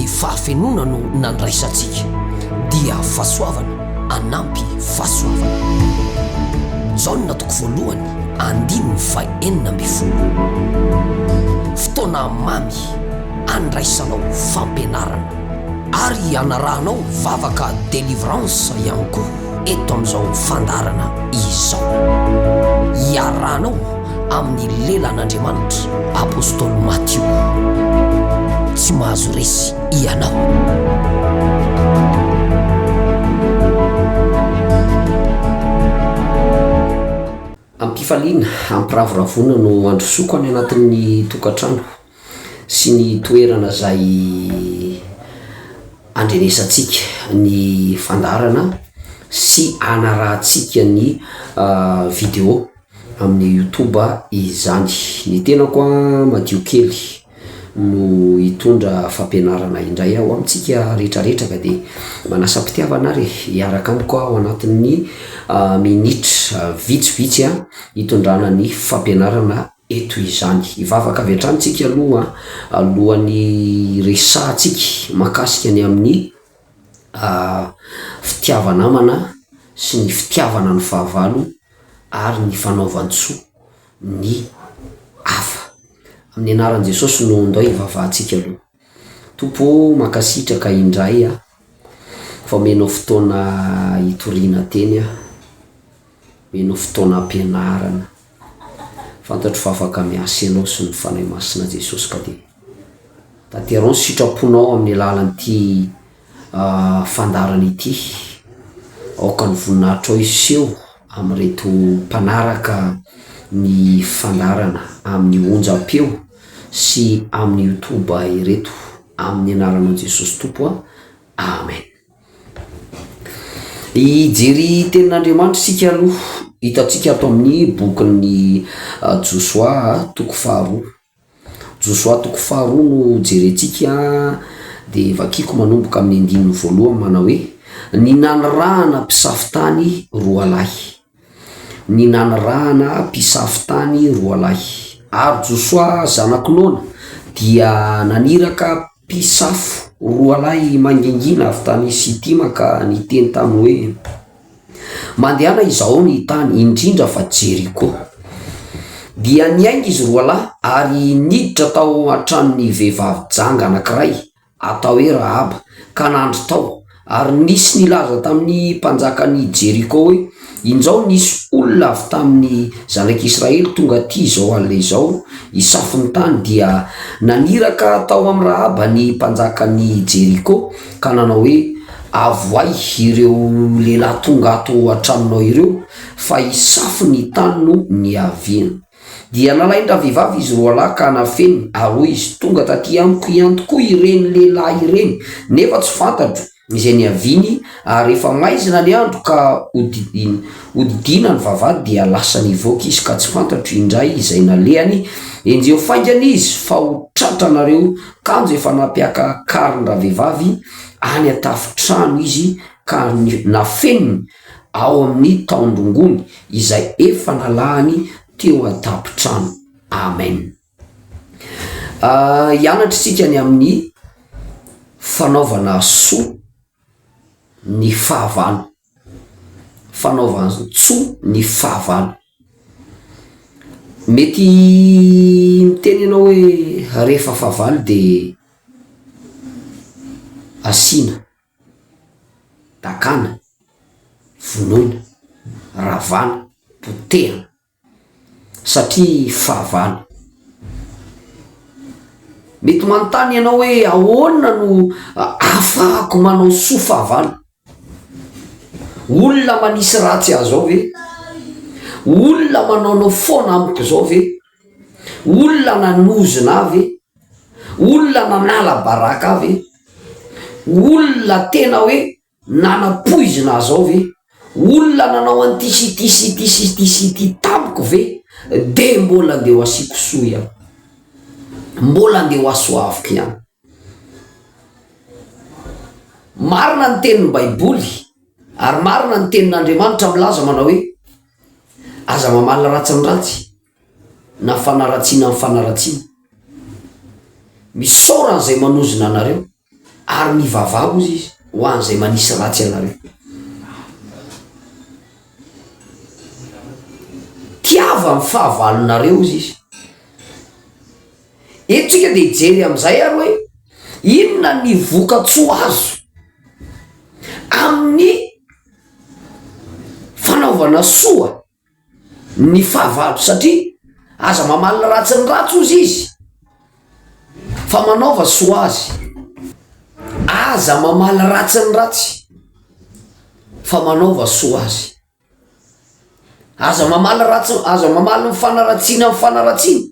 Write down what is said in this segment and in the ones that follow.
Ny fahafenoana no nandraisantsika, dia fahasoavana anampy fahasoavana. Jaona toko voalohany andininy fahenina ambin'ny folo. Fotoana mamy andraisanao fampianarana ary anarahanao vavaka délivrance ihany koa eto amin'izao fandaharana izao. Iarahanao amin'ny lelan'Andriamanitra, Apostoly Matio. Tsy mahazo resy ianao. Am-pifaliana, am-piravoravoana no androsoako any anatin'ny tokantrano sy ny toerana izay andrenesantsika ny fandaharana sy anarahantsika ny video. amin'ny youtube izany. Ny tenako an madio kely no hitondra fampianarana indray aho amintsika retraretra ka dia manasa am-pitiavana ary e, hiaraka amiko ao anatin'ny minitra vitsivitsy an hitondrana ny fampianarana eto izany. Hivavaka avy hatrany tsika aloha alohan'ny hiresahantsika mahakasika ny amin'ny fitiava-namana sy ny fitiavana ny fahavalo ary ny fanaovan-tsoa ny hafa. Amin'ny anaran'i Jesosy no ndao hivavahantsika aloha. Tompo ô, mankasitraka indray aho fa omenao fotoana hitoriana teny aho, omenao fotoana hampianarana. Fantatro fa afaka miasa Ianao sy ny Fanahy Masina Jesosy ka dia tanterao ny sitraponao amin'ny alalan'ity fandaharana ity. Aoka ny voninahitrao hiseho amin'ireto mpanaraka ny fandaharana amin'ny onjam-peo sy amin'ny youtube ireto amin'ny anaranao Jesosy Tompo a! Amen. Hijery tenin'Andriamanitra isika aloha, hitantsika ato amin'ny bokin'ny Josoa toko faharoa. Josoa toko faharoa no jerentsika dia vakiko manomboka amin'ny andininy voalohany manao hoe, Ny nanirahana mpisafo tany roalahy. Ny nanirahana mpisafo tany roalahy. Ary Josoa zanak'i Nona dia naniraka mpisafo roalahy mangingina avy tany Sitima ka niteny taminy hoe, Mandehana izahao ny tany, indrindra fa Jeriko. Dia niainga izy roalahy ary niditra tao an-tranon'ny vehivavy janga anankiray atao hoe Rahaba, ka nandry tao. Ary nisy nilaza tamin'ny mpanjakan'i Jeriko hoe, Injao nisy olona avy tamin'ny zanak'Israely tonga aty izao alina izao hisafo ny tany. Dia naniraka tao amin'i Rahaba ny mpanjakan'i Jeriko, ka nanao hoe, Avohay ireo lehilahy tonga ato an-tranonao ireo, fa hisafo ny tany no niaviany. Dia nalain-dravehivavy izy roalahy ka nafeniny, ary hoy izy, Tonga taty amiko ihany tokoa ireny lehilahy ireny, nefa tsy fantatro izay niaviany, ary rehefa maizina ny andro ka hodidiana ny vavahady dia lasa nivoaka izy ka tsy fantatro indray izay nalehany, enjeho faingana izy fa ho tratranareo, kanjo efa nampiakakarin-dravehivavy any an-tafontrano izy ka nafeniny ao amin'ny taon-drongony izay efa nalahany teo an-tampon-trano. Amen. Hianatra isika ny amin'ny fanaovana soa ny fahavalo. Fanaovan-tsoa ny fahavalo. Mety miteny ianao hoe rehefa fahavalo de asiana. Dakana, vonoina, ravana, potehina satria fahavalo. Mety manontany ianao hoe ahoana no ahafahako manao soa fahavalo? Olona manisy ratsy ahy zao ve? Olona manaonao foana amiko zao ve? Olona nanozona ahy ve? Olona nanala baraka ahy ve? Olona tena hoe nanapoizina ahy zao ve? Olona nanao an'ity sy ity sy ity sy ity sy ity tamiko ve? De mbola andeha ho asiako soa ihany. Mbola andeha ho asoaviko ihany. Marina ny tenin'ny Baiboly ary marina ny tenin'Andriamanitra milaza manao hoe aza mamaly ratsy ny ratsy na fanaratsiana ny fanaratsiana. Misaora an'izay manozona anareo. Ary mivavaha hozy izy ho an'izay manisy ratsy anareo. Tiava ny fahavalonareo hozy izy. Eto tsika dia hijery amin'izay ary hoe inona ny vokatsoa azo amin'ny fanaovana soa ny fahavalo satria aza mamaly ratsy ny ratsy ozy izy fa manaova soa azy, aza mamaly ratsy ny ratsy fa manaova soa azy, aza mamaly ratsy aza mamaly ny fanaratsiana amin'ny fanaratsiana,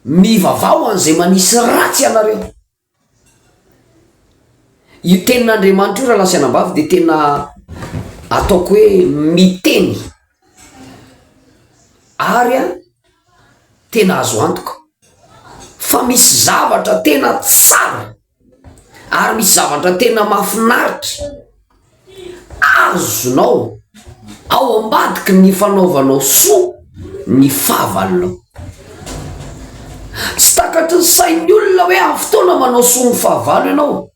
mivavaha ho an'izay manisy ratsy anareo. Io tenin'Andriamanitra io rahalahy sy anabavy dia tena ataoko hoe miteny ary an tena azo antoka fa misy zavatra tena tsara ary misy zavatra tena mahafinaritra Azonao ao ambadiky ny fanaovanao soa ny fahavalonao. Tsy takatry ny sain'ny olona hoe amin'ny fotoana manao soa ny fahavalo ianao.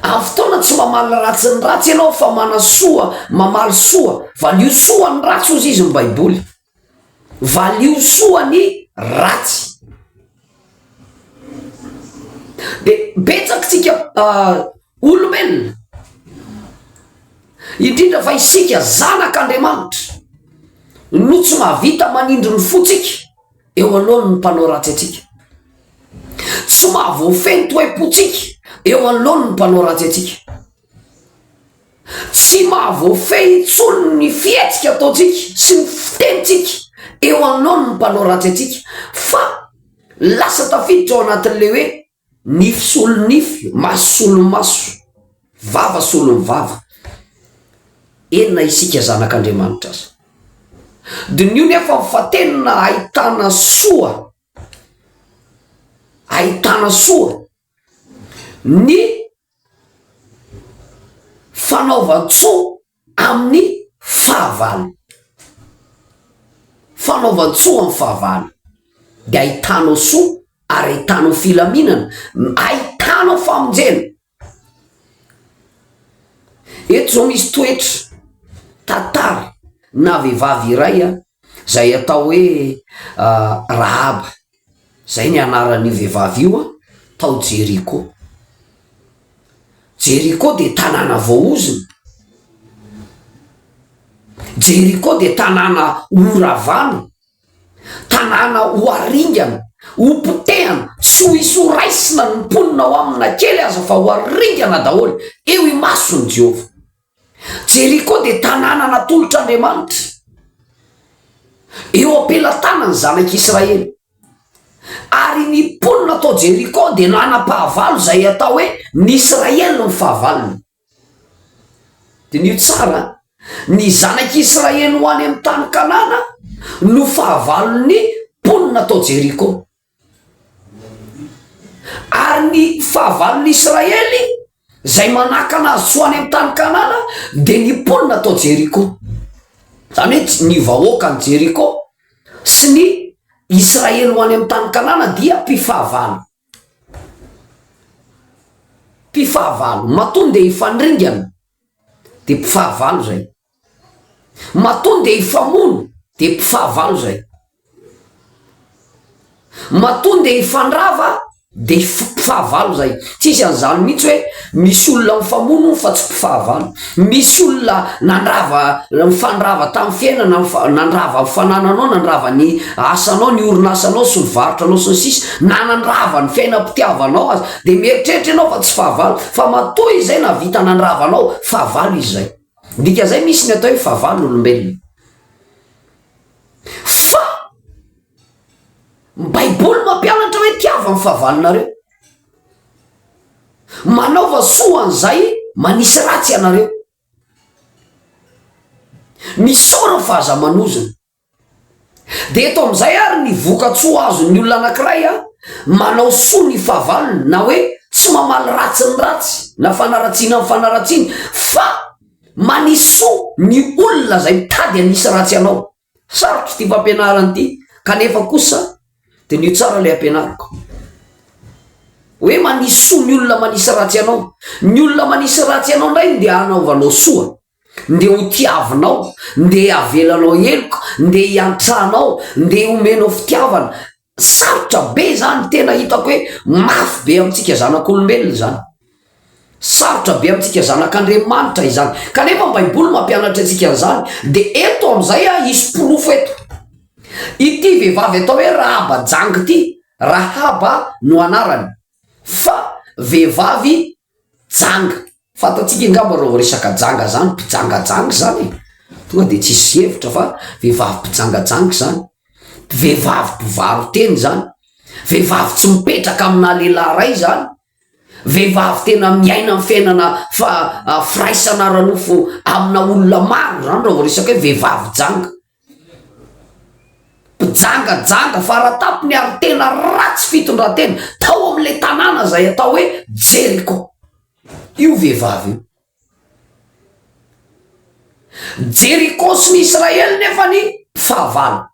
Amin'ny fotoana tsy mamaly ratsy ny ratsy ianao fa manasoa, mamaly soa. Valio soa ny ratsy hozy izy ny Baiboly. Valio soa ny ratsy. De betsaka tsika olombelona, indrindra fa isika zanak'Andriamanitra no tsy mahavita manindry ny fontsika eo anoloan'ny mpanao ratsy antsika. Tsy mahavoafehy ny toe-pontsika eo anoloan'ny mpanao ratsy antsika. Tsy mahavoafehy intsony ny fihetsika ataontsika sy ny fitenintsika eo anoloan'ny mpanao ratsy antsika fa lasa tafiditra ao anatin'ilay hoe nify solo nify, maso solo maso, vava solo ny vava. Eny na isika zanak'Andriamanitra aza. Diniho nefa fa tena ahitana soa, ahitana soa ny Fanaovan-tsoa amin'ny fahavalo. Fanaovan-tsoa amin'ny fahavalo. Dia ahitanao soa ary ahitanao filaminana, ahitanao famonjena. Eto izao misy toetra, tantara na vehivavy iray zay atao hoe Rahaba, zay ny anaran'io vehivavy io an, tao Jeriko. Jeriko dia tanàna voaozona, Jeriko dia tanàna horavana, tanàna ho aringana, ho potehana, tsy ho hisy ho raisina ny mponina ao aminy na kely aza fa ho aringana daholo eo imason'i Jehovah. Jeriko dia tanàna natolotr'Andriamanitra eo am-pelatanan'ny zanak'Israely. Ary ny mponina tao Jeriko dia nanam-pahavalo izay atao hoe ny Israely no fahavalony. Diniho tsara, ny zanak'Israely ho any amin'ny tany Kanana no fahavalon'ny mponina tao Jeriko. Ary ny fahavalon'i Israely izay manakana azy tsy ho any amin'ny tany Kanana dia ny mponina tao Jeriko. Izany hoe ny vahoakan'i Jeriko sy ny Israely ho any amin'ny tany Kanana dia mpifahavalo. Mpifahavalo. Matoa ndeha hifandringana dia mpifahavalo izay. Matoa ndeha hifamono dia mpifahavalo izay. Matoa ndeha hifandrava de mpifahavalo zay. Tsisy an'izany mihitsy hoe misy olona mifamono fa tsy mpifahavalo. Misy olona nandrava, nifandrava tamin'ny fiainana, nandrava ny fanananao, nandrava ny asanao, ny orinasanao sy ny varotra anao sy ny sisa, na nandrava ny fiainam-pitiavanao aza, de mieritreritra ianao fa tsy fahavalo. Fa matoa izay nahavita nandrava anao, fahavalo izy zay. Dikan'izay misy ny atao hoe fahavalo olombelona. Fa ny baiboly mampianatra hoe tiava ny fahavalonareo. Manaova soa an'izay manisy ratsy anareo. Misaora fa aza manozona. Dia eto amin'izay ary ny vokatsoa azon'ny olona anankiray a, manao soa ny fahavalony na hoe tsy mamaly ratsy ny ratsy na fanaratsiana ny fanaratsiana fa Manisy soa ny olona izay mitady hanisy ratsy anao. Sarotra ity fampianarana ity, kanefa kosa diniho tsara ilay ampianariko. Hoe manisy soa ny olona manisy ratsy anao. Ny olona manisy ratsy anao indray ndeha hanaovanao soa, ndeha ho tiavinao, ndeha havelanao heloka, ndeha hiantranao, ndeha homenao fitiavana. Sarotra be izany, tena hitako hoe mafy be amintsika zanak'olombelona izany. Sarotra be amintsika zanak'Andriamanitra izany. Kanefa ny Baiboly mampianatra antsika an'izany. Dia eto amin'izay aho hisy porofo eto. Ity vehivavy atao hoe Rahaba janga ity, Rahaba no anarany, fa vehivavy janga. Fantatsika angamba raha vao resaka janga zany, mpijangajanga izany e. Tonga dia tsisy hevitra fa vehivavy mpijangajanga izany. Vehivavy mpivaro-tena izany. Vehivavy tsy mipetraka amina lehilahy iray izany. Vehivavy tena miaina ny fiainana fa firaisana ara-nofo amina olona maro izany raha vao resaka hoe vehivavy janga. Mpijangajanga faratapony ary tena ratsy fitondran-tena tao amin'ilay tanàna izay atao hoe Jeriko. Io vehivavy io. Jeriko sy ny Israely nefa ny fahavalo.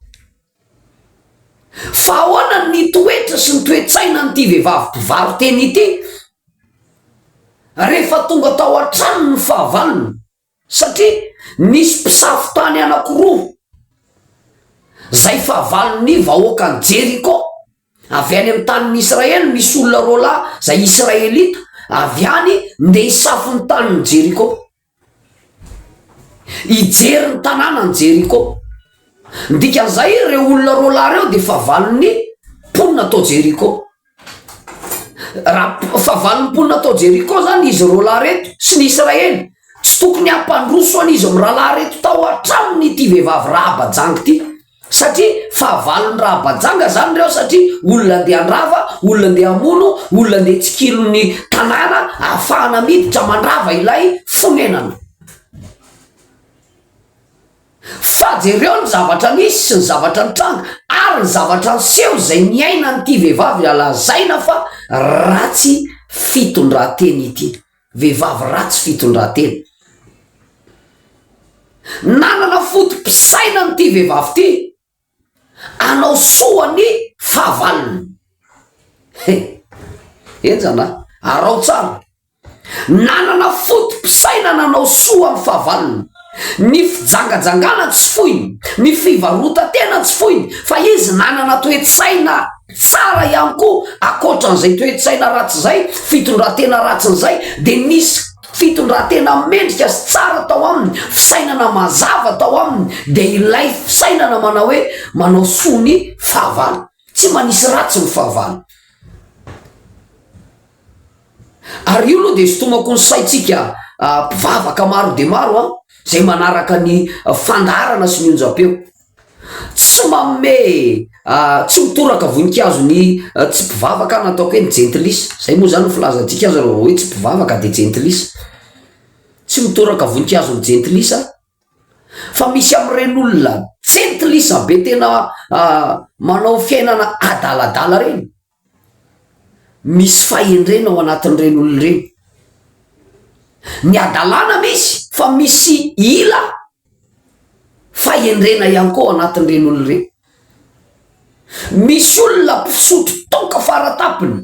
Fa ahoana ny toetra sy ny toe-tsainan'ity vehivavy mpivaro-tena ity rehefa tonga tao an-tranony ny fahavalony? Satria nisy mpisafo tany anankiroa izay fahavalon'ny vahoakan'i Jeriko, avy any amin'ny tanin'i Israely, misy olona roalahy izay Israelita avy any ndeha hisafo ny tanin'i Jeriko, hijery ny tanànan'i Jeriko. Ny dikan'izay, ireo olona roalahy ireo dia fahavalon'ny mponina tao Jeriko. Raha fahavalon'ny mponina tao Jeriko zany izy roalahy reto sy ny Israely, tsy tokony hampandroso an'izy mirahalahy reto tao an-tranony ity vehivavy Rahaba janga ity, satria fahavalon'i Rahaba janga zany ireo satria olona andeha handrava, olona andeha hamono, olona andeha hitsikilo ny tanàna ahafahana miditra mandrava ilay fonenana. Fa jereo ny zavatra nisy sy ny zavatra nitranga ary ny zavatra niseho izay niainan'ity vehivavy lazaina fa ratsy fitondratena ity. Vehivavy ratsy fitondratena. Nanana foto-pisainana ity vehivavy ity hanao soa ny fahavalony. He! Henjana, araho tsara. Nanana foto-pisainana hanao soa amin'ny fahavalony. Ny fijangajangana tsy foiny, ny fivarotan-tena tsy foiny, fa izy nanana toe-tsaina tsara ihany koa, ankoatran'izay toe-tsaina ratsy izay, fitondran-tena ratsin'izay, dia nisy fitondran-tena mendrika sy tsara tao aminy, fisainana mazava tao aminy, dia ilay fisainana manao hoe manao soa ny fahavalo, tsy manisy ratsy ny fahavalo. Ary io aloha dia sintomako ny saintsika mpivavaka maro dia maro an, izay manaraka ny fandaharana sy ny onjam-peo. Tsy manome, tsy mitoraka voninkazo ny tsy mpivavaka na ataoko hoe ny jentilisa. Izay moa izany ny filazantsika azy raha vao hoe tsy mpivavaka dia jentilisa. Tsy mitoraka voninkazo ny jentilisa fa misy amin'ireny olona jentilisa be tena manao fiainana adaladala ireny. Misy fahendrena ao anatin'ireny olona ireny. Ny hadalana misy fa misy ila fahendrena ihany koa ao anatin'ireny olona ireny. Misy olona mpisotro toaka faratapony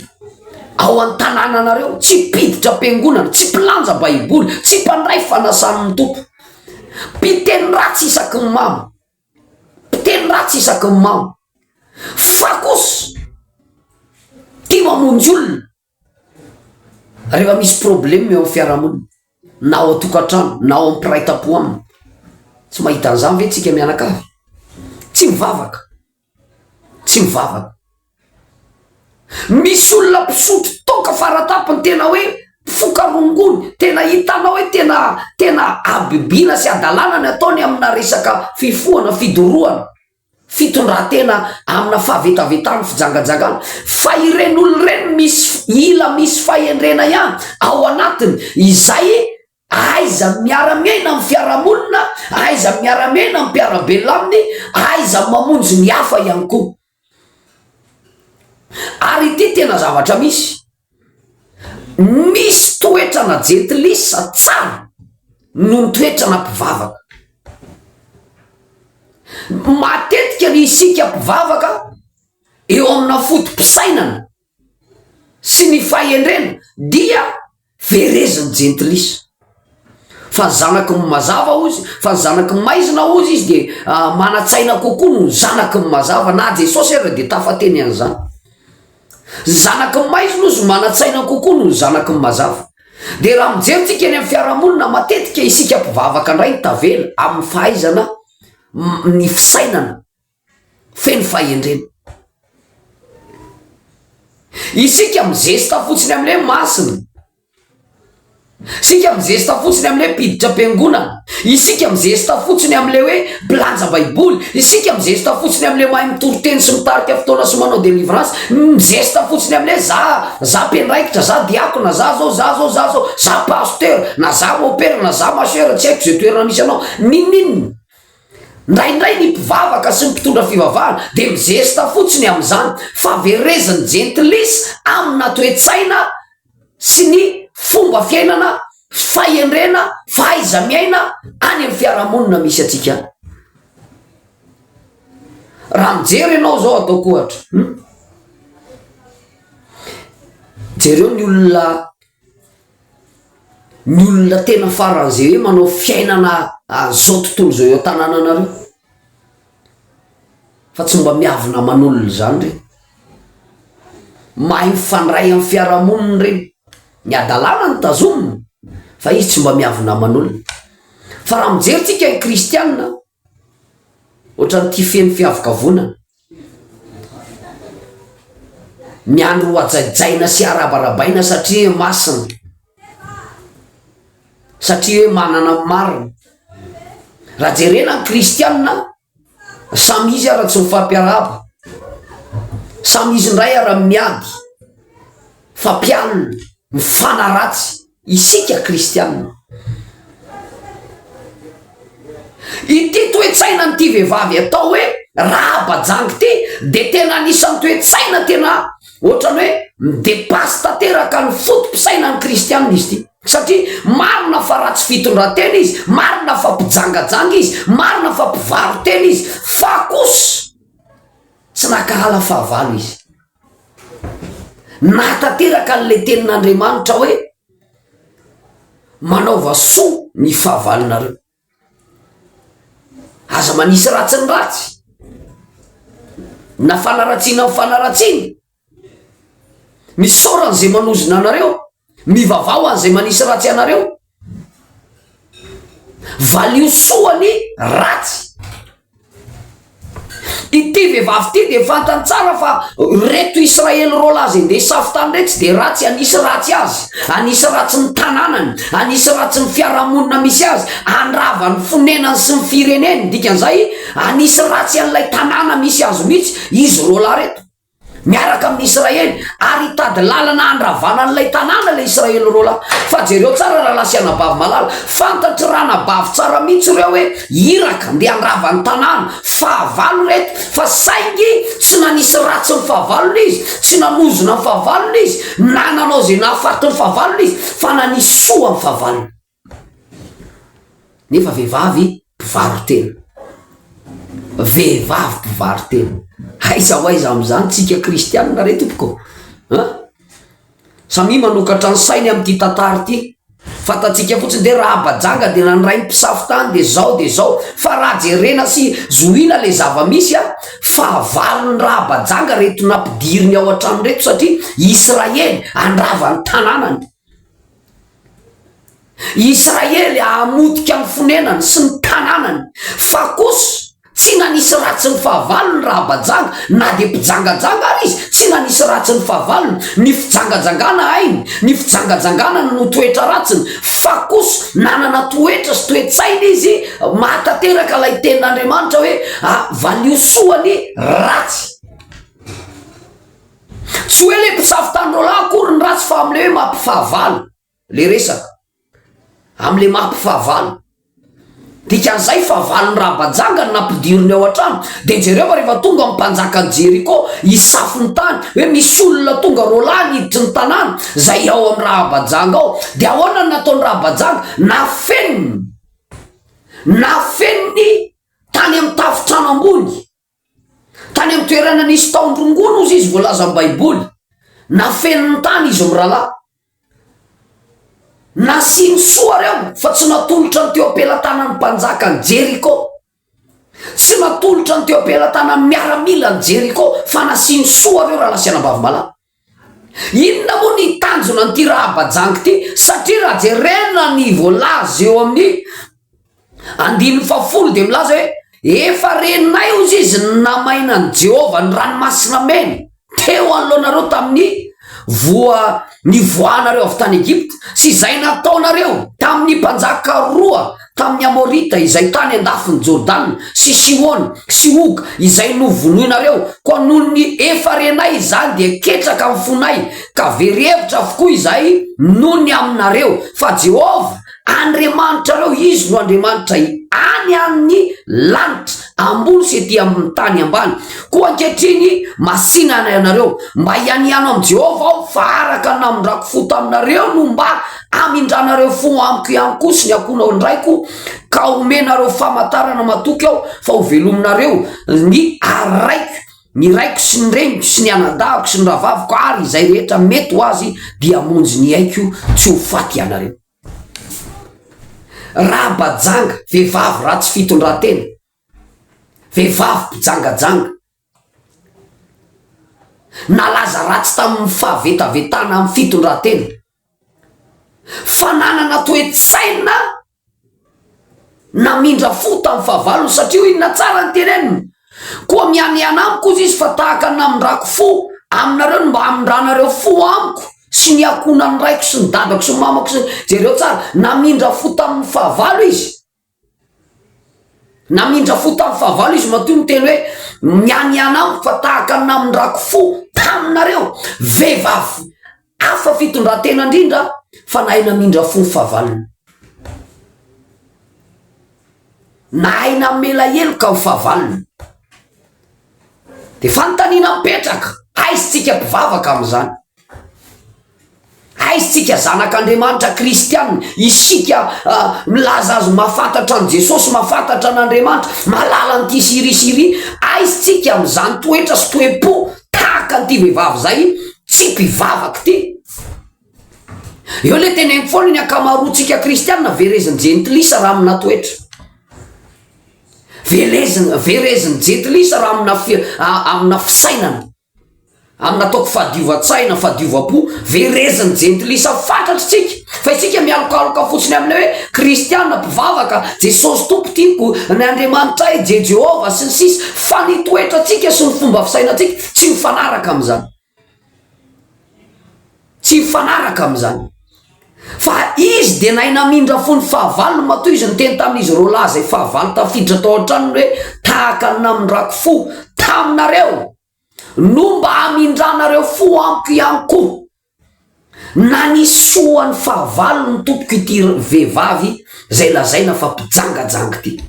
ao an-tanànanareo, tsy mpiditra am-piangonana, tsy mpilanja baiboly, tsy mpandray fanasan'ny Tompo, mpiteny ratsy isaky ny mamo. Mpiteny ratsy isaky ny mamo. Fa kosa tia mamonjy olona rehefa misy problème eo amin'ny fiarahamonina na ao an-tokantrano na ao amin'ny mpiray tampo aminy. Tsy mahita an'izany ve tsika mianakavy? Tsy mivavaka. Tsy mivavaka. Misy olona mpisotro toaka faratapony tena hoe mpifoka rongony, tena hitanao hoe tena tena habibiana sy hadalana ny ataony amina resaka fifohana, fidorohana, fitondran-tena amina fahavetavetana, fijangajangana. Fa ireny olona ireny misy ila misy fahendrena ihany ao anatiny izay Aiza miara-miaina amin'ny fiarahamonina, aiza miara-miaina amin'ny mpiara-belona aminy, aiza mamonjy ny hafa ihany koa. Ary ity tena zavatra misy, misy toetrana jentilisa tsara noho ny toetrana mpivavaka. Matetika ny isika mpivavaka eo amina foto-pisainana. sy ny fahendrena dia verezin'ny jentilisa. Fa ny zanaky ny mazava hozy, fa ny zanaky ny maizina hozy izy dia manan-tsaina kokoa noho ny zanaky ny mazava, na Jesosy aza dia tafateny an'izany. Ny zanaky ny maizina hozy manan-tsaina kokoa noho ny zanaky ny mazava. Dia raha mijery tsika eny amin'ny fiarahamonina, matetika isika mpivavaka indray no tavela amin'ny fahaizana ny fisainana feno fahendrena. Isika mizesta fotsiny amin'ilay hoe masina. Isika mizesta fotsiny amin'ilay hoe mpiditra am-piangonana. Isika mizesta fotsiny amin'ilay hoe mpilanja baiboly. Isika mizesta fotsiny amin'ilay mahay mitory teny sy mitarika fotoana sy manao délivrance. Mizesta fotsiny amin'ilay hoe za, za mpiandraikitra, za diakona, za zao, za zao, za zao, za pasteur, na za mopera, na za ma soeur, tsy haiko izay toerana misy anao. N'inon'inona. Indraindray ny mpivavaka sy ny mpitondra fivavahana dia mizesta fotsiny amin'izany fa verezin'ny jentilisa amina toe-tsaina sy ny fomba fiainana, fahendrena, fahaiza-miaina any amin'ny fiarahamonina misy antsika any. Raha mijery ianao izao ataoko ohatra, hmm? Jereo ny olona Ny olona tena faran'izay hoe manao fiainana an'izao tontolo izao eo an-tanànanareo. Fa tsy mba miavona aman'olona izany ireny. Mahay mifandray amin'ny fiarahamonina ireny. Ny hadalana no tazomina fa izy tsy mba miavona aman'olona. Fa raha mijery tsika ny kristianina, ohatran'ity feno fiavokavonana. Miandry ho hajajaina sy harabarabaina satria hoe masina, satria hoe manana ny marina. Raha jerena ny kristianina, samy izy ara tsy mifampiarahaba, samy izy indray ara miady, fampialona, mifanaratsy. Isika kristianina. Ity toe-tsainan'ity vehivavy atao hoe Rahaba janga ity dia tena anisan'ny toe-tsaina tena ohatran'ny hoe mi-depasse tanteraka ny foto-pisainan'ny kristianina izy ity. Satria marina fa ratsy fitondran-tena izy, marina fa mpijangajanga izy, marina fa mpivaro-tena izy, fa kosa tsy nankahala fahavalo izy. Nahatanteraka an'ilay tenin'Andriamanitra hoe, Manaova soa ny fahavalonareo. Aza manisy ratsy ny ratsy, na fanaratsiana ny fanaratsiana. Misaora an'izay manozona anareo, mivavaha ho an'izay manisy ratsy anareo. Valio soa ny ratsy. Ity vehivavy ity dia fantany tsara fa reto Israely roalahy izay ndeha hisafo tany reto tsy dia ratsy hanisy ratsy azy, hanisy ratsy ny tanànany, hanisy ratsy ny fiarahamonina misy azy, handrava ny fonenany sy ny fireneny, dikan'izay hanisy ratsy an'ilay tanàna misy azy mihitsy izy roalahy reto. miaraka amin'ny Israely ary hitady lalana handravana an'ilay tanàna ilay Israely roalahy. Fa jereo tsara rahalahy sy anabavy malala, fantatry ranabavy tsara mihitsy ireo hoe iraka ndeha handrava ny tanàna, fahavalo ireto, fa saingy tsy nanisy ratsy ny fahavalony izy, tsy nanozona ny fahavalony izy, na nanao izay nahafaty ny fahavalony izy, fa nanisy soa ny fahavalony. Nefa vehivavy mpivaro-tena. Vehivavy mpivaro-tena. Aiza ho aiza amin'izany tsika kristianina re tompoko? An? Samia manokatra ny sainy amin'ity tantara ity. Fantatsika fotsiny de Rahaba janga de nandray ny mpisafo tany de zao de zao. Fa raha jerena sy zohiana le zava-misy an, fahavalon'ny Rahaba janga reto nampidiriny ao an-trano reto satria Israely handrava ny tanànany. Israely hamotika ny fonenany sy ny tanànany, fa kosa tsy nanisy ratsy ny fahavalony Rahabajanga, na dia mpijangajanga ary izy, tsy nanisy ratsy ny fahavalony, ny fijangajangana hainy, ny fijangajangana no toetra ratsiny, fa kosa nanana toetra sy toe-tsaina izy mahatanteraka ilay tenin'Andriamanitra hoe, valio soa ny ratsy. Tsy hoe le mpisafo tany roalahy akory ny ratsy fa amle hoe mampifahavalo le resaka. Amle mampifahavalo. Dikan'izay fahavalon'i Rabajanga no nampidiriny ao an-trano. De jereo fa rehefa tonga ny mpanjakan'i Jeriko hisafo ny tany, hoe misy olona tonga roalahy niditry ny tanàna zay ao amin'i Rahabajanga ao. De ahoana no nataon'i Rahabajanga? Nafeniny, nafeniny tany amin'ny tafontrano ambony. Tany amin'ny toerana nisy tahon-drongony hozy izy voalazan'ny Baiboly. Nafeniny tany izy mirahalahy. Nasiany soa reo fa tsy natolotra ny teo am-pelatanan'ny mpanjakan'i Jeriko. Tsy natolotra ny teo am-pelatanan'ny miaramilan'i Jeriko fa nasiany soa reo rahalahy sy anabavy malala. Inona moa ny tanjona an'ity Rahaba janga ity? Satria raha jerena ny voalaza eo amin'ny andininy fahafolo dia milaza hoe efa renay hozy izy ny namaina an'i Jehovah ny ranomasina mena teo anoloanareo tamin'ny voa nivoahanareo avy tany Egypta sy izay nataonareo tamin'ny mpanjaka roa tamin'ny Amorita izay tany an-dafin'i Jordana, sy Sihona, sy Oga, izay novonoinareo, koa noho ny efa renay izany dia ketraka ny fonay, ka very hevitra avokoa izahay noho ny aminareo, fa Jehovah Andriamanitrareo, Izy no Andriamanitra any amin'ny lanitra ambony sy ety amin'ny tany ambany. Koa ankehitriny, masìna ianareo, mba hianiano amin'i Jehovah aho, fa araka ny namindrako fo taminareo no mba Hamindranareo fo amiko ihany koa sy ny ankohonandraiko, ka homenareo famantarana matoky aho fa hovelominareo ny raiko, ny raiko sy ny reniko sy ny anadahiko sy ny rahavaviko ary izay rehetra mety ho azy dia hamonjy ny aiko tsy ho faty ianareo. Rabajanga, vehivavy ratsy fitondran-tena, vehivavy mpijangajanga. Nalaza ratsy tamin'ny fahavetavetana amin'ny fitondran-tena. Fananana toe-tsaina namindra fo tamin'ny fahavalony satria hoy inona tsara ny teneniny. Koa mianiana amiko hozy izy fa tahaka ny namindrako fo aminareo no mba hamindranareo fo amiko sy ny ankohonan'ny raiko sy ny dadako sy ny mamako sy ny jereo tsara namindra fo tamin'ny fahavalo izy. Namindra fo tamin'ny fahavalo izy matoa niteny hoe mianiana amiko fa tahaka ny namindrako fo taminareo. Vehivavy hafa fitondran-tena indrindra fa nahay namindra fo ny fahavalony. Nahay namela heloka ny fahavalony. Dia fanontaniana mipetraka, aiza tsika mpivavaka amin'izany? Aiza tsika zanak'Andriamanitra kristiana, isika milaza azy mahafantatra an'i Jesosy, mahafantatra an'Andriamanitra, mahalala an'ity sy iry sy iry, aiza tsika amin'izany toetra sy toe-po tahaka an'ity vehivavy izay tsy mpivavaka ity? Eo le teneniko foana ny ankamaroantsika kristiana verezin'ny jentilisa raha amina toetra. Velezina, verezin'ny jentilisa raha amina fi- amina fisainana. Amina ataoko fahadiovan-tsaina, fahadiovam-po, verezin'ny jentilisa fatratra isika. Fa isika mialokaloka fotsiny amin'ilay hoe kristiana, mpivavaka, Jesosy Tompo tiako, ny Andriamanitray, Je Jehovah, sy ny sisa Fa ny toetrantsika sy ny fomba fisainantsika tsy mifanaraka amin'izany. Tsy mifanaraka amin'izany. Fa izy dia nahay namindra fo ny fahavalony matoa izy niteny tamin'izy roalahy izay fahavalo tafiditra tao an-tranony hoe tahaka ny namindrako fo taminareo no mba hamindranareo fo amiko ihany koa. Nanisy soa ny fahavalony tompoko ity vehivavy izay lazaina fa mpijangajanga ity.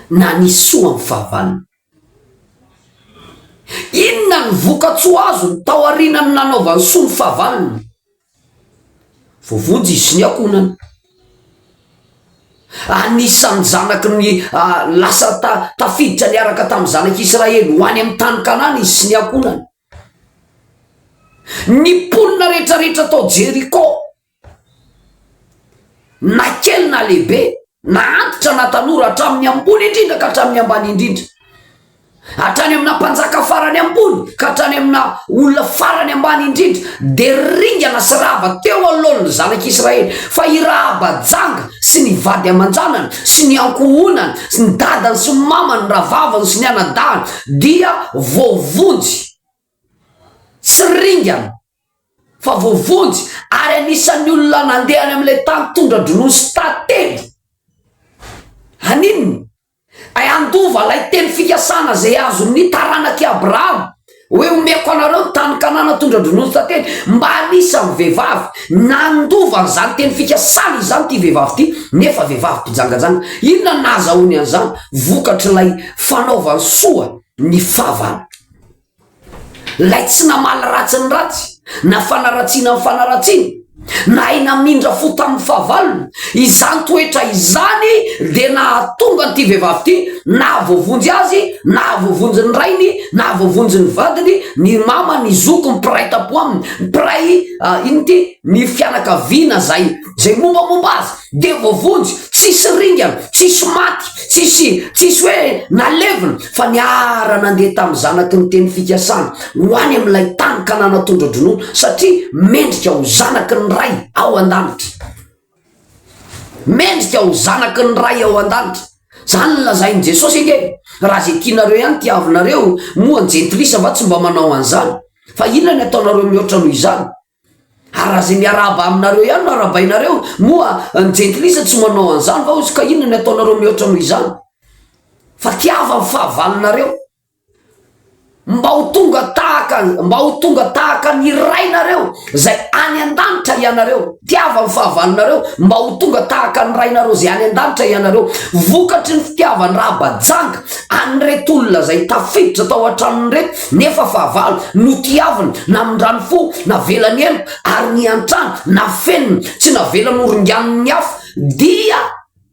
Nanisy soa ny fahavalony. Inona ny vokatsoa azony taorian'ny nanaovany soa ny fahavalony? Voavonjy izy sy ny ankohonany. Anisan'ny zanaky ny lasa tafiditra niaraka tamin'ny zanak'Israely ho any amin'ny tany Kanana izy sy ny ankohonany. Ny mponina rehetrarehetra tao Jeriko Na kely na lehibe, na antitra na tanora, hatramin'ny ambony indrindra ka hatramin'ny ambany indrindra, hatrany amina mpanjaka farany ambony ka hatrany amina olona farany ambany indrindra, dia ringana sy rava teo anoloan'ny zanak'Israely. Fa i Rahaba janga sy ny vady aman-janany sy ny ankohonany, sy ny dadany sy ny mamany, ny rahavaviny sy ny anadahiny dia voavonjy tsy ringana. fa voavonjy ary anisan'ny olona nandeha any amin'ilay tany tondra-dronono sy tantely. Haninona? Ay handova ilay teny fikasana izay azon'ny taranak'i Abrahama hoe omeko anareo ny tany Kanana tondra-dronono sy tantely. Mba anisan'ny vehivavy nandova an'izany teny fikasana izany ity vehivavy ity, nefa vehivavy mpijangajanga. Inona no nahazahoany an'izany? Vokatr'ilay fanaovany soa ny fahavalo. Ilay tsy namaly ratsy ny ratsy, na fanaratsiana ny fanaratsiana, nahay namindra fo tamin'ny fahavalony. Izany toetra izany dia nahatonga an'ity vehivavy ity Nahavoavonjy azy, nahavoavonjy ny rainy, nahavoavonjy ny vadiny, ny mama, ny zoky, ny mpiray tampo aminy, ny mpiray inona ity, ny fianakaviana zay zay mombamomba azy dia voavonjy, tsisy ringana, tsisy maty, tsisy tsisy hoe nalevina fa niara nandeha tamin'ny zanaky ny teny fikasana ho any amin'ilay tany Kanana tondra-dronono satria mendrika ho zanaky ny Ray ao an-danitra. Mendrika ho zanaky ny Ray ao an-danitra. Zany no lazain'i Jesosy ange e! Raha izay tianareo ihany tiavinareo, moa ny jentilisa va tsy mba manao an'izany? Fa inona ny ataonareo mihoatra noho izany? Ary raha izay miarahaba aminareo ihany no arahabainareo, moa ny jentilisa tsy manao an'izany va hozy? Ka inona ny ataonareo mihoatra noho izany? Fa tiava ny fahavalonareo. Mba ho tonga tahaka, mba ho tonga tahaka ny Rainareo izay any an-danitra ianareo. Tiava ny fahavalonareo, mba ho tonga tahaka ny Rainareo izay any an-danitra ianareo. Vokatry ny fitiavan-dRabajanga an'ireto olona izay tafiditra tao an-tranony ireto, nefa fahavalo, notiaviny, namindrany fo, navelany heloka, ary niantrany, nafeniny, tsy navelany horinganin'ny afo, dia.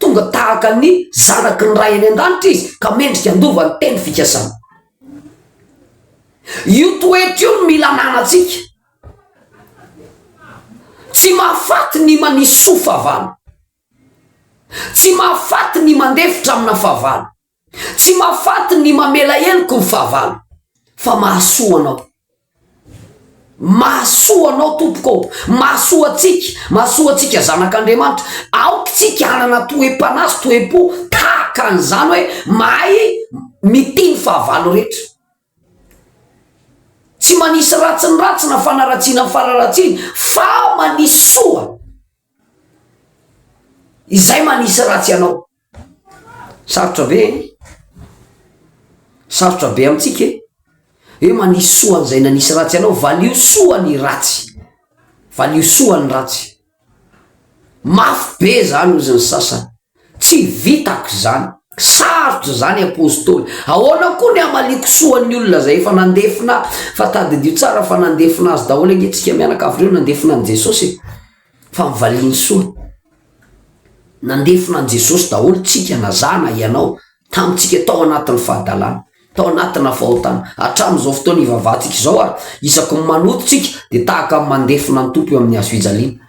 Tonga tahaka ny zanaky ny Ray any an-danitra izy ka mendrika handova ny teny fikasana. Io toetra io no mila ananantsika. Tsy mahafaty ny manisy soa fahavalo. Tsy mahafaty ny mandefitra amina fahavalo. Tsy mahafaty ny mamela heloka ny fahavalo fa mahasoa anao. Mahasoa anao tompoko ô, mahasoa antsika, mahasoa antsika zanak'Andriamanitra. Aoka isika hanana toe-panahy sy toe-po tahaka an'izany hoe mahay mitia ny fahavalo rehetra. Tsy manisy ratsy ny ratsy na fanaratsiana ny fanaratsiana fa manisy soa izay manisy ratsy anao. Sarotra be e! Sarotra be amintsika e! Hoe manisy soa an'izay nanisy ratsy anao, valio soa ny ratsy, valio soa ny ratsy. Mafy be zany hozy ny sasany, tsy vitako izany, sarotra izany Apostoly, ahoana koa ny hamaliako soa ny olona izay efa nandefona ahy, fa tadidio tsara fa nandefona azy daholo ange tsika mianakavy ireo nandefona an'i Jesosy e, fa nivaliany soa. Nandefona an'i Jesosy daholo tsika na za na ianao tamintsika tao anatin'ny fahadalana, tao anatina fahotana. Hatramin'izao fotoana ivavahantsika izao ary, isaky ny manoto tsika dia tahaka ny mandefona ny Tompo eo amin'ny hazo fijaliana.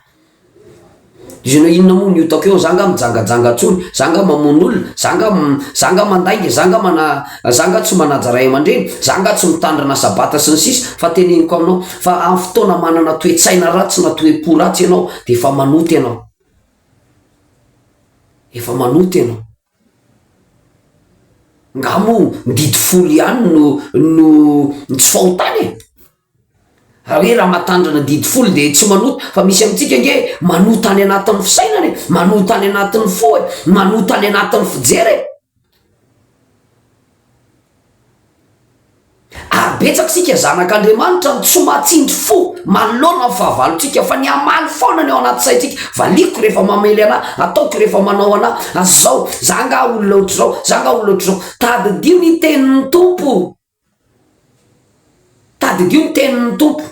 Izy hoe inona moa ny otako eo, za nga mijangajanga tsony, za nga mamono olona, za nga za nga mandainga, za nga mana za nga tsy manaja ray aman-dreny, za nga tsy mitandrina sabata sy ny sisa fa teneniko aminao fa amin'ny fotoana manana toe-tsaina ratsy na toe-po ratsy ianao dia efa manota ianao. Efa manota ianao. Nga moa ny didy folo ihany no no ny tsy fahotana e? Raha hoe raha mahatandrina didy folo de tsy manota, fa misy amintsika ange manota any anatin'ny fisainana e, manota any anatin'ny fo e, manota any anatin'ny fijery e. Ary betsaka isika zanak'Andriamanitra no tsy mahatsindry fo manoloana ny fahavalontsika fa ny hamaly foana ny ao anaty saintsika, valiako rehefa mamely anah, ataoko rehefa manao anah, azao, za angaha olona ohatr'izao, za angaha olona ohatr'izao. Tadidio ny tenin'ny Tompo. Tadidio ny tenin'ny Tompo.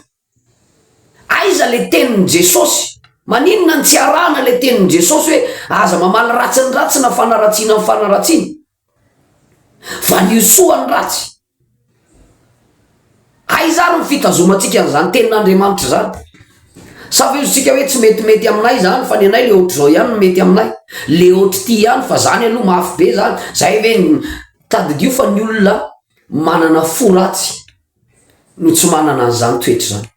Aiza le tenin'i Jesosy? Maninona no tsy arahana le tenin'i Jesosy hoe aza mamaly ratsy ny ratsy na fanaratsiana ny fanaratsiana? Valio soa ny ratsy. Aiza ary ny fitazomantsika an'izany tenin'Andriamanitra izany? Sa ve ozy tsika hoe tsy metimety aminay izany fa ny anay le ohatr'izao ihany no mety aminay, le ohatr'ity ihany fa zany aloha mafy be zany, zay ve tadidio fa ny olona manana fo ratsy no tsy manana an'izany toetra izany.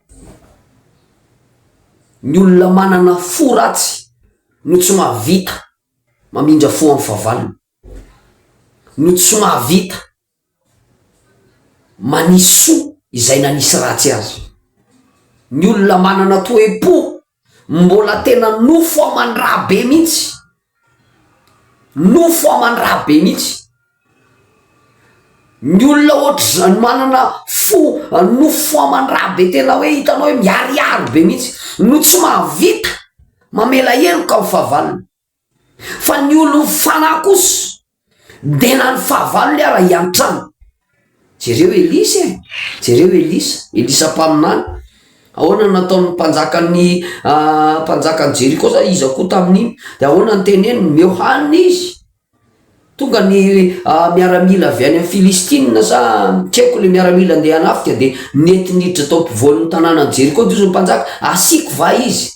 Ny olona manana fo ratsy no tsy mahavita mamindra fo amin'ny fahavalony, no tsy mahavita manisy soa izay nanisy ratsy azy. Ny olona manana toe-po mbola tena nofo aman-drà be mihitsy, nofo aman-drà be mihitsy. Ny olona ohatr'izany manana fo nofo aman-drà be tena hoe hitanao hoe miharihary be mihitsy no tsy mahavita mamela heloka amin'ny fahavalony. Fa ny olon'ny fanahy kosa dia na ny fahavalony ara hiantrano. Jereo Elisa e! Jereo Elisa, Elisa mpaminany. Ahoana no nataon'ny mpanjakan'ny mpanjakan'i Jeriko sa iza koa tamin'iny? Dia ahoana ny teneniny? Omeo hanina izy. Tonga ny miaramila avy any amin'ny Filistina sa tsy haiko le miaramila andeha hanafika dia nety niditra tao ampovoan'ny tanànan'i Jeriko dia hozy ny mpanjaka, asiako va izy?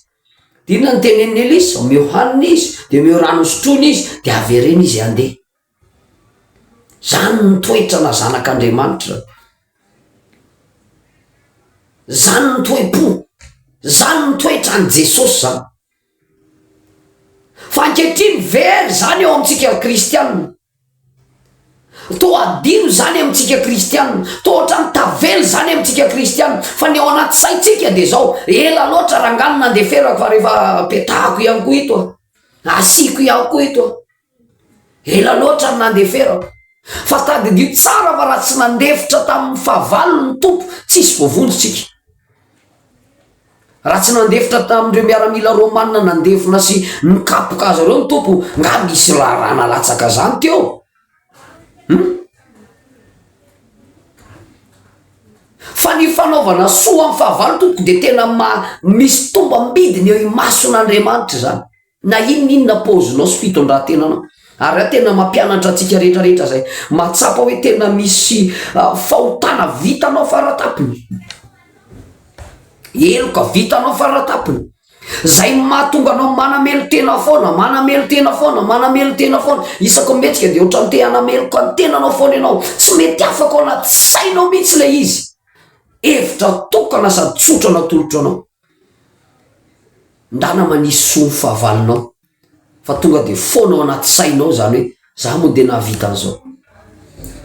Dia inona no tenenin'i Elisa? Omeo hanina izy, dia omeo rano hosotroina izy, dia avereno izy handeha. Zany ny toetrana zanak'Andriamanitra. Zany ny toe-po. Zany ny toetran'i Jesosy zany. Fa ankehitriny very zany eo amintsika kristianina. Toa adino izany amintsika kristianina. Toa ohatran'ny tavela izany amintsika kristianina. Fa ny ao anaty saintsika dia izao, ela loatra rangahy no nandeferako fa rehefa petahako ihany koa ito a. Asiako ihany koa ito a. Ela loatra no nandeferako. Fa tadidio tsara fa raha tsy nandefitra tamin'ny fahavalo ny Tompo, tsisy voavonjy tsika. Raha tsy nandefitra tamin'ireo miaramila romana nandevona sy nikapoka azy ireo ny Tompo, nga misy raharaha nalatsaka zany teo? Hum? Fa ny fanaovana soa amin'ny fahavalo tompoko dia tena ma- misy tombam-bidiny eo imason'Andriamanitra izany. Na inona inona paozinao sy fitondran-tenanao. Ary aho tena mampianatra antsika rehetra rehetra izay mahatsapa hoe tena misy fahotana vitanao faratapony. Heloka vitanao faratapony. Izay mahatonga anao manamelo-tena foana, manamelo-tena foana, manamelo-tena foana. Isaky ny mihetsika dia ohatran'ny te hanameloka ny tenanao foana ianao. Tsy mety afaka ao anaty sainao mihitsy ilay izy. Hevitra tokana sady tsotra natolotro anao. Ndana manisy soa ny fahavalonao fa tonga de foana ao anaty sainao zany hoe za moa de nahavita an'izao,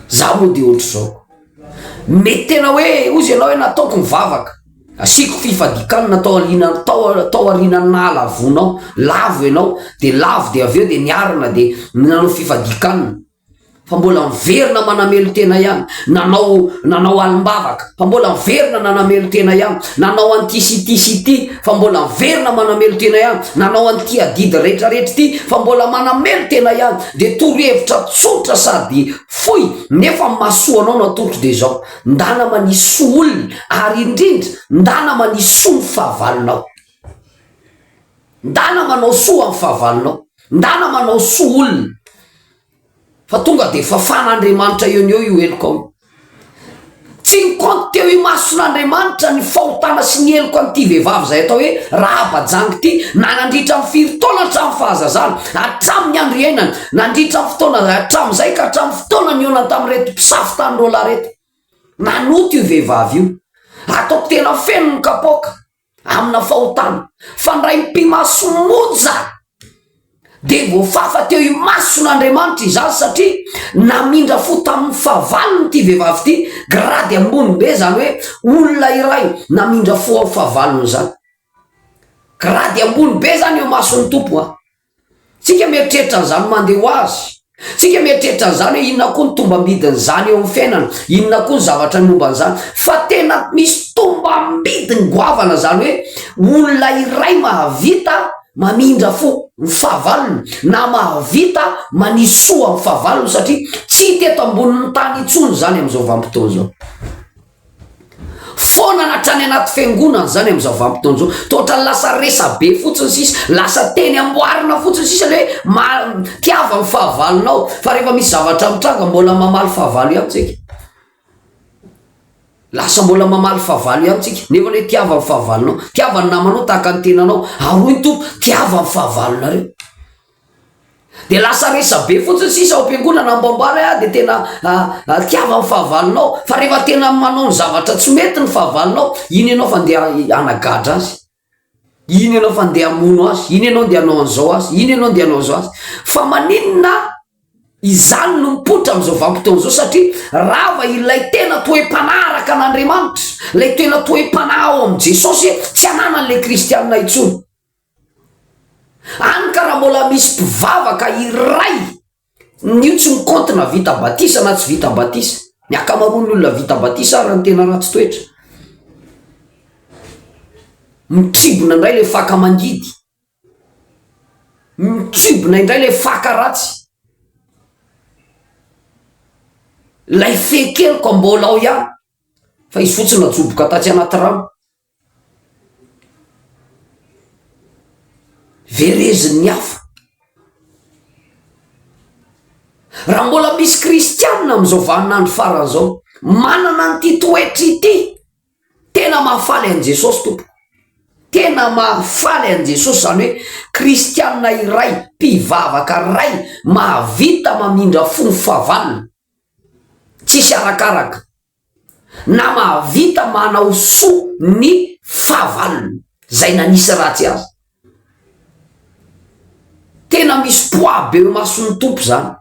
za moa de ohatr'izao. Mety tena hoe hozy ianao hoe nataoko ny vavaka, asiako fifadikanina tao aoriana tao tao aorianan'ny nahalavoanao, lavo ianao de lavo de avy eo de niarina de nanao fifadikanina. fa mbola miverina manamelo-tena ihany, nanao nanao alim-bavaka, fa mbola miverina nanamelo-tena ihany, nanao an'ity sy ity sy ity, fa mbola miverina manamelo-tena ihany, nanao an'ity adidy rehetrarehetra ity, fa mbola manamelo-tena ihany, dia torohevitra tsotra sady fohy, nefa ny mahasoa anao no atolotro dia izao, ndana manisy soa olona, ary indrindra ndana manisy soa ny fahavalonao. Ndana manao soa amin'ny fahavalonao, ndana manao soa olona. Fa tonga dia fafan'Andriamanitra eo no eo io helokao io. Tsy nikaonty teo imason'Andriamanitra ny fahotana sy ny heloka an'ity vehivavy izay atao hoe Rahaba janga ity, na nandritra ny firy taona hatramin'ny fahazazana, hatramin'ny andro iainany, nandritra ny fotoana hatramin'izay ka hatramin'ny fotoana nihaonany tamin'ireto mpisafo tany roalahy ireto. Nanota io vehivavy io. Ataoko tena feno ny kapoaka. amina fahotana, fa ny raim-pimaso monja dia voafafa teo imason'Andriamanitra izany satria namindra fo tamin'ny fahavalony ity vehivavy ity, grady ambony be izany hoe olona iray namindra fo amin'ny fahavalony izany, grady ambony be izany eo imason'ny Tompo an! Tsika mieritreritra an'izany mandeha ho azy. Tsika mieritreritra an'izany hoe inona koa ny tombambidin'izany eo amin'ny fiainana, inona koa ny zavatra momba an'izany. Fa tena misy tombambidiny goavana izany hoe olona iray mahavita mamindra fo ny fahavalony na mahavita manisy soa amin'ny fahavalony satria tsy hita eto ambonin'ny tany intsony izany amin'izao vanim-potoana izao. Foanana hatrany anaty fiangonana izany amin'izao vanim-potoana izao. Toa ohatran'ny lasa resabe fotsiny sisa, lasa teny amboarina fotsiny sisa ilay hoe ma- tiava ny fahavalonao. Fa rehefa misy zavatra mitranga mbola mamaly fahavalo ihany tsika. Lasa mbola mamaly fahavalo ihany tsika. Nefa hoe tiava ny fahavalonao, tiava ny namanao tahaka ny tenanao. Ary hoy ny Tompo, tiava ny fahavalonareo. Dia lasa resabe fotsiny sisa ao am-piangonana amboamboary ah dia tena tiava ny fahavalonao fa rehefa tena manao ny zavatra tsy mety ny fahavalonao iny ianao fa ndeha hanagadra azy, iny ianao fa ndeha hamono azy, iny ianao ndeha hanao an'izao azy, iny ianao ndeha hanao an'izao azy. Fa maninona izany no mipoitra amin'izao vanim-potoana izao satria rava ilay tena toe-panahy araka an'Andriamanitra, ilay tena toe-panahy ao amin'i Jesosy tsy ananan'ilay kristianina intsony. Any ka raha mbola misy mpivavaka iray io tsy mikaonty na vita batisa na tsy vita batisa, ny ankamaroan'ny olona vita batisa ary ny tena ratsy toetra. Mitribona indray le faka mangidy, mitribona indray le faka ratsy, lay fe keliko mbola ao ihany fa izy fotsiny najoboka tatsy anaty rano. Verezin'ny hafa. Raha mbola misy kristianina amin'izao vaninandro farany izao manana an'ity toetra ity, tena mahafaly an'i Jesosy tompoko. Tena mahafaly an'i Jesosy izany hoe kristianina iray, mpivavaka iray mahavita mamindra fo ny fahavalony. Tsisy arakaraka. Na mahavita manao soa ny fahavalony izay nanisy ratsy azy. Tena misy poids be eo imason'ny Tompo zany,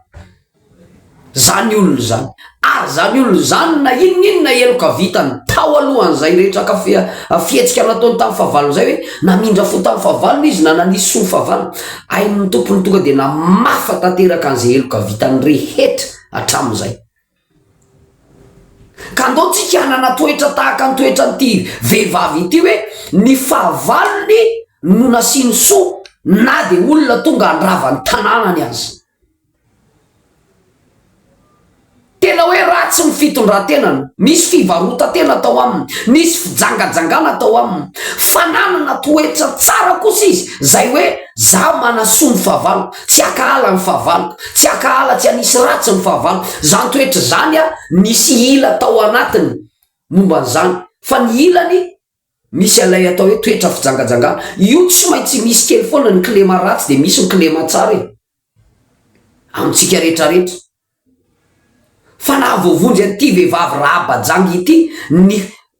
zany olona zany, ary zany olona zany na inona inona heloka vitany tao alohan'izay rehetra ka fihetsika nataony tamin'ny fahavalony zay hoe namindra fo tamin'ny fahavalony izy na nanisy soa ny fahavalony, hain'ny Tompo ny tonga de namafa tanteraka an'izay heloka vitany rehetra hatramin'izay. Ka andao tsika hanana toetra tahaka ny toetran'ity vehivavy ity hoe ny fahavalony no nasiany soa na dia olona tonga handrava ny tanànany aza. Tena hoe ratsy ny fitondran-tenany, nisy fivarotan-tena tao aminy, nisy fijangajangana tao aminy, fa nanana toetra tsara kosa izy, izay hoe za manasoa ny fahavaloko, Tsy hankahala ny fahavaloko, tsy hankahala, tsy hanisy ratsy ny fahavaloko. Izany toetra izany nisy ila tao anatiny momba an'izany. Fa ny ilany misy an'ilay atao hoe toetra fijangajangana. Io tsy maintsy misy kely foana ny kilema ratsy dia misy ny kilema tsara e. Amintsika rehetrarehetra. Fa nahavoavonjy an'ity vehivavy Rahaba janga ity ny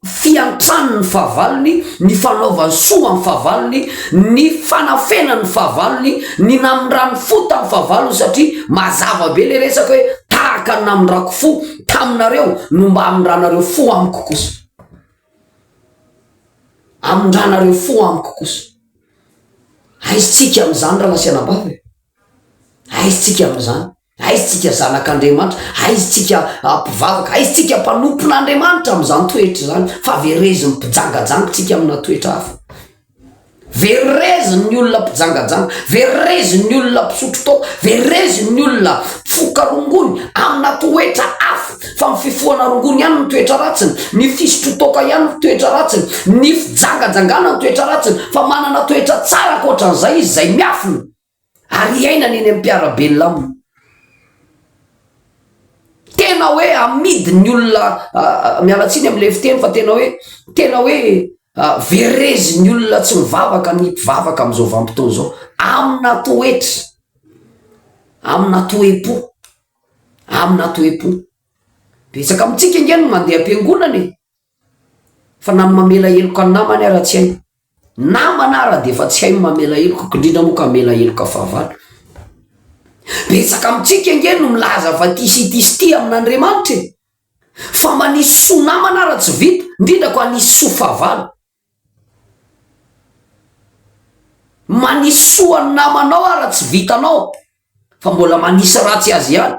fiantrany ny fahavalony, ny fanaovany soa amin'ny fahavalony, ny fanafenany ny fahavalony, ny namindrany fo tamin'ny fahavalony satria mazava be le resaka hoe tahaka ny namindrako fo taminareo no mba hamindranareo fo amiko kosa. Hamindranareo fo amiko kosa. Aiza tsika amin'izany rahalahy sy anabavy e? Aiza tsika amin'izany? Aiza tsika zanak'Andriamanitra? Aiza tsika mpivavaka? Aiza tsika mpanompon'Andriamanitra amin'izany toetra izany? Fa verezin'ny mpijangajanga tsika amina toetra hafa. Verezin'ny olona mpijangajanga, verezin'ny olona mpisotro toaka, verezin'ny olona mpifoka rongony amina toetra hafa. Fa ny fifohana rongony ihany no toetra ratsiny, ny fisotroan-toaka ihany no toetra ratsiny, ny fijangajangana no toetra ratsiny, fa manana toetra tsara ankoatran'izay izy izay miafina. Ary iainana eny amin'ny mpiara-belona aminy. Tena hoe amidin'ny olona, miala tsiny amin'ilay fiteny fa tena hoe, tena hoe verezin'ny olona tsy mivavaka ny mpivavaka amin'izao vanim-potoana izao. Amina toetra, amina toe-po, amina toe-po. Betsaka amintsika ange no mandeha am-piangonana e! Fa na ny mamela heloka ny namany ara tsy hay. Namana ara dia efa tsy hay ny mamela heloka, indrindra moa ka hamela heloka fahavalo. Betsaka amintsika ange no milaza fa ity sy ity sy ity amin'Andriamanitra e. Fa manisy soa namana ara tsy vita, indrindra ko hanisy soa fahavalo. Manisy soa ny namanao ara tsy vitanao, fa mbola manisy ratsy azy ihany.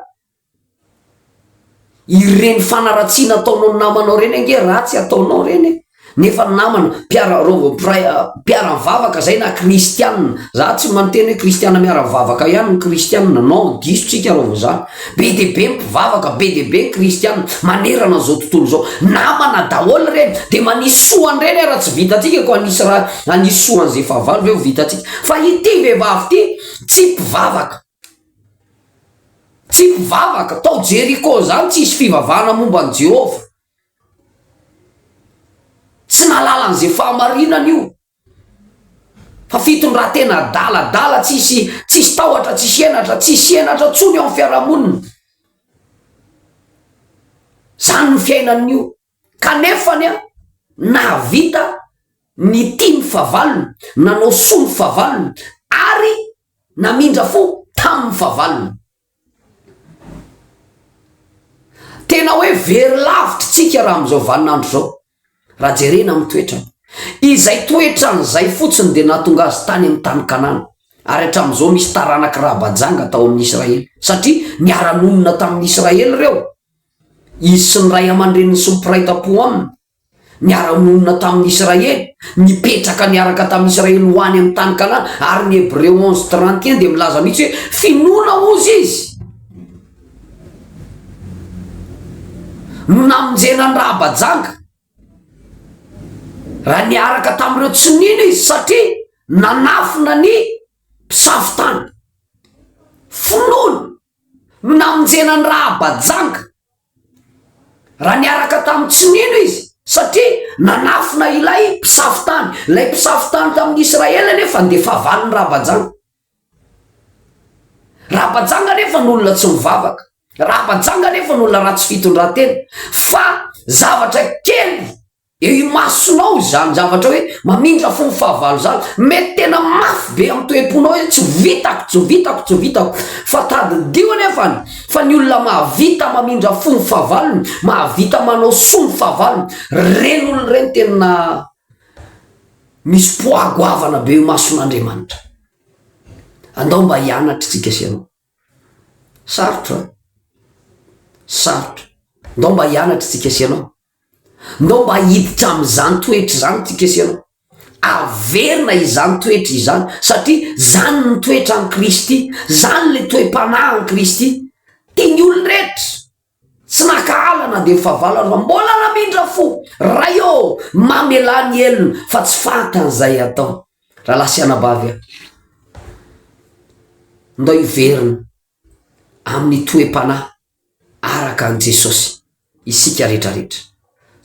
Ireny fanaratsiana ataonao ny namanao ireny ange ratsy ataonao ireny e! Nefa ny namana mpiara rô mpiray mpiara mivavaka zay na kristianina, za tsy manoteny hoe kristiana miara mivavaka ihany ny kristianina, non diso tsika rô vao zany, be dia be ny mpivavaka, be dia be ny kristianina manerana an'izao tontolo izao, namana daholo ireny, de manisy soa an'ireny ary raha tsy vitantsika ko hanisy raha hanisy soa an'izay fahavalo ve ho vitantsika, fa ity vehivavy ity tsy mpivavaka. Tsy mpivavaka, tao Jeriko izany tsisy fivavahana momba an'i Jehovah. Tsy nahalala an'izay fahamarinana io. Fa fitondran-tena adaladala, tsisy tsisy tahotra, tsisy henatra, tsisy henatra intsony eo amin'ny fiarahamonina. Izany no fiainan'io. Kanefa anie nahavita nitia ny fahavalony, nanao soa ny fahavalony, ary namindra fo tamin'ny fahavalony. Tena hoe very lavitra tsika raha amin'izao vaninandro izao, raha jerena amin'ny toetrany. Izay toetran'izay fotsiny dia nahatonga azy tany amin'ny tany Kanana, ary hatramin'izao misy taranak'i Rahaba-janga tao amin'ny Israely, satria niara-nonina tamin'ny Israely ireo, izy sy ny ray aman-dreniny sy ny mpiray tampo aminy. niara-nonina tamin'ny Israely, nipetraka niaraka tamin'ny Israely ho any amin'ny tany Kanana, ary ny Hebreo onze 31 dia milaza mihitsy hoe finoana hozy izy no namonjena ny Rahaba-janga raha niaraka tamin'ireo tsy nino izy satria nanafina ny mpisafo tany. Finoana. no namonjena an'i Rahaba janga raha niaraka tamin'ny tsy nino izy satria nanafina ilay mpisafo tany. Ilay mpisafo tany tamin'ny Israely anefa dia fahavalon'i Rahaba janga. Rahaba janga anefa no olona tsy mivavaka. Rahaba janga anefa no olona ratsy fitondran-tena. Fa zavatra kely Eo imasonao izany zavatra hoe mamindra fo ny fahavalo izany, mety tena mafy be amin'ny toe-ponao hoe tsy vitako, tsy vitako, tsy vitako, fa tadidio anefany fa ny olona mahavita mamindra fo ny fahavalony, mahavita manao soa ny fahavalony, ireny olona ireny tena misy poids goavana be eo imason'Andriamanitra. Andao mba hianatra isika sy ianao. Sarotra an! Sarotra. Ndao mba hianatra isika sy ianao. Ndao mba hiditra amin'izany toetra izany tsika sy ianao. Averina izany toetra izany satria zany ny toetra an'i Kristy, zany le toe-panahy an'i Kristy. Tia ny olon-drehetra, tsy nankahala na dia ny fahavalo ary fa mbola namindra fo. Ray ô, mamelà ny helony fa tsy fantany izay ataony. Rahalahy sy anabavy a, ndao hiverina amin'ny toe-panahy araka an'i Jesosy isika retraretra.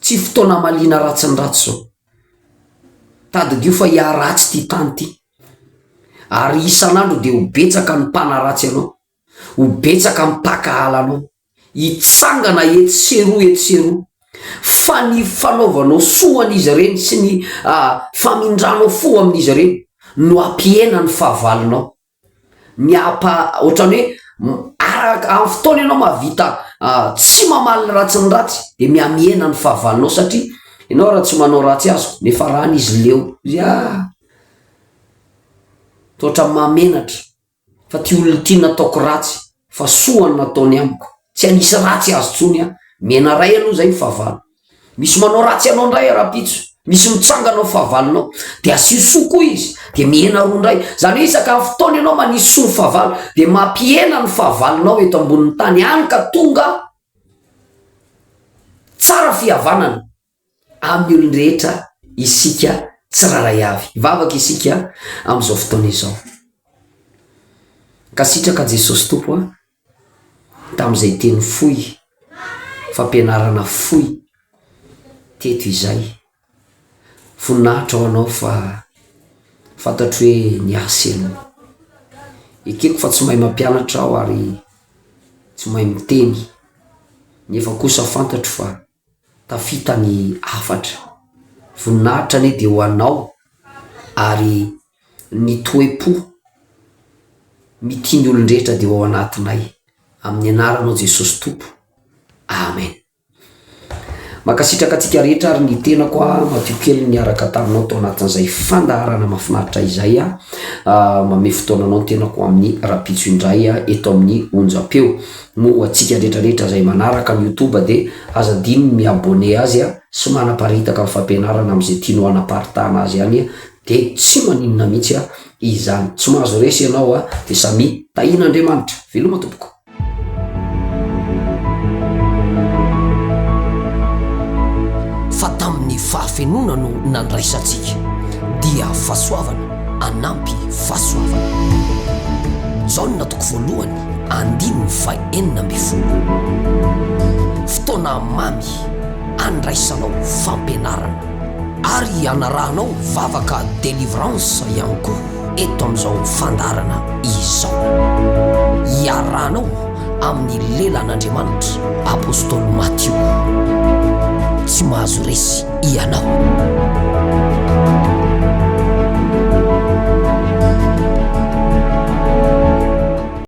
Tsy fotoana hamaliana ratsy ny ratsy izao. Tadidio fa hiharatsy ity tany ity. Ary isan'andro dia ho betsaka ny mpanaratsy anao, ho betsaka ny mpankahala anao, hitsangana etsy sy eroa etsy sy eroa. Fa ny fanaovanao soa an'izy ireny sy ny famindranao fo amin'izy ireny no hampihena ny fahavalonao. Miapa ohatran'ny hoe araka amin'ny fotoana ianao mahavita tsy mamaly ny ratsy ny ratsy de mihamihena ny fahavalonao satria ianao raha tsy manao ratsy azy nefa rany izy leo izy ah toa ohatran'ny mahamenatra fa ty olona ity nataoko ratsy fa soa ny nataony amiko tsy hanisy ratsy azy tsony aho mihena ray aloha zay ny fahavalo Misy manao ratsy anao indray rahampitso, misy mitsangana ao fahavalonao, dia asio soa koa izy, dia mihena roa indray. Izany hoe isaka ny fotoana ianao manisy soa ny fahavalo, dia mampihena ny fahavalonao eto ambonin'ny tany, hany ka tonga tsara fihavanana amin'ny olon-drehetra isika tsirairay avy. Hivavaka isika amin'izao fotoana izao. Mankasitraka Jesosy Tompo a. tamin'izay teny fohy, fampianarana fohy teto izay. Voninahitra ho anao fa fantatro hoe niasa ianao. Ekeko fa tsy mahay mampianatra aho ary tsy mahay miteny, nefa kosa fantatro fa tafita ny hafatra. Voninahitra anie dia ho anao ary ny toe-po mitia ny olon-drehetra dia ho ao anatinay. Amin'ny anaranao Jesosy Tompo. Amen. Mankasitraka antsika rehetra ary ny tenako a, madio kely niaraka taminao tao anatin'izay fandaharana mahafinaritra izay a. Mamehy fotoana anao ny tenako amin'ny rahampitso indray eto amin'ny onjam-peo. Moa ho antsika rehetra rehetra izay manaraka ny youtube dia aza adino ny mi-abonner azy sy manaparitaka ny fampianarana amin'izay tianao hanaparitahana azy any dia tsy maninona mihitsy izany. Tsy mahazo resy ianao dia samia tahian'Andriamanitra. Veloma tompoko. Fa tamin'ny fahafenoana no nandraisantsika dia fahasoavana anampy fahasoavana. Jaona toko voalohany andininy faha-16. Fotoana mamy andraisanao fampianarana ary anarahanao vavaka délivrance ihany koa eto amin'izao fandaharana izao. Iarahanao amin'ny lelan'Andriamanitra, Apostoly Matio. Tsy mahazo resy ianao.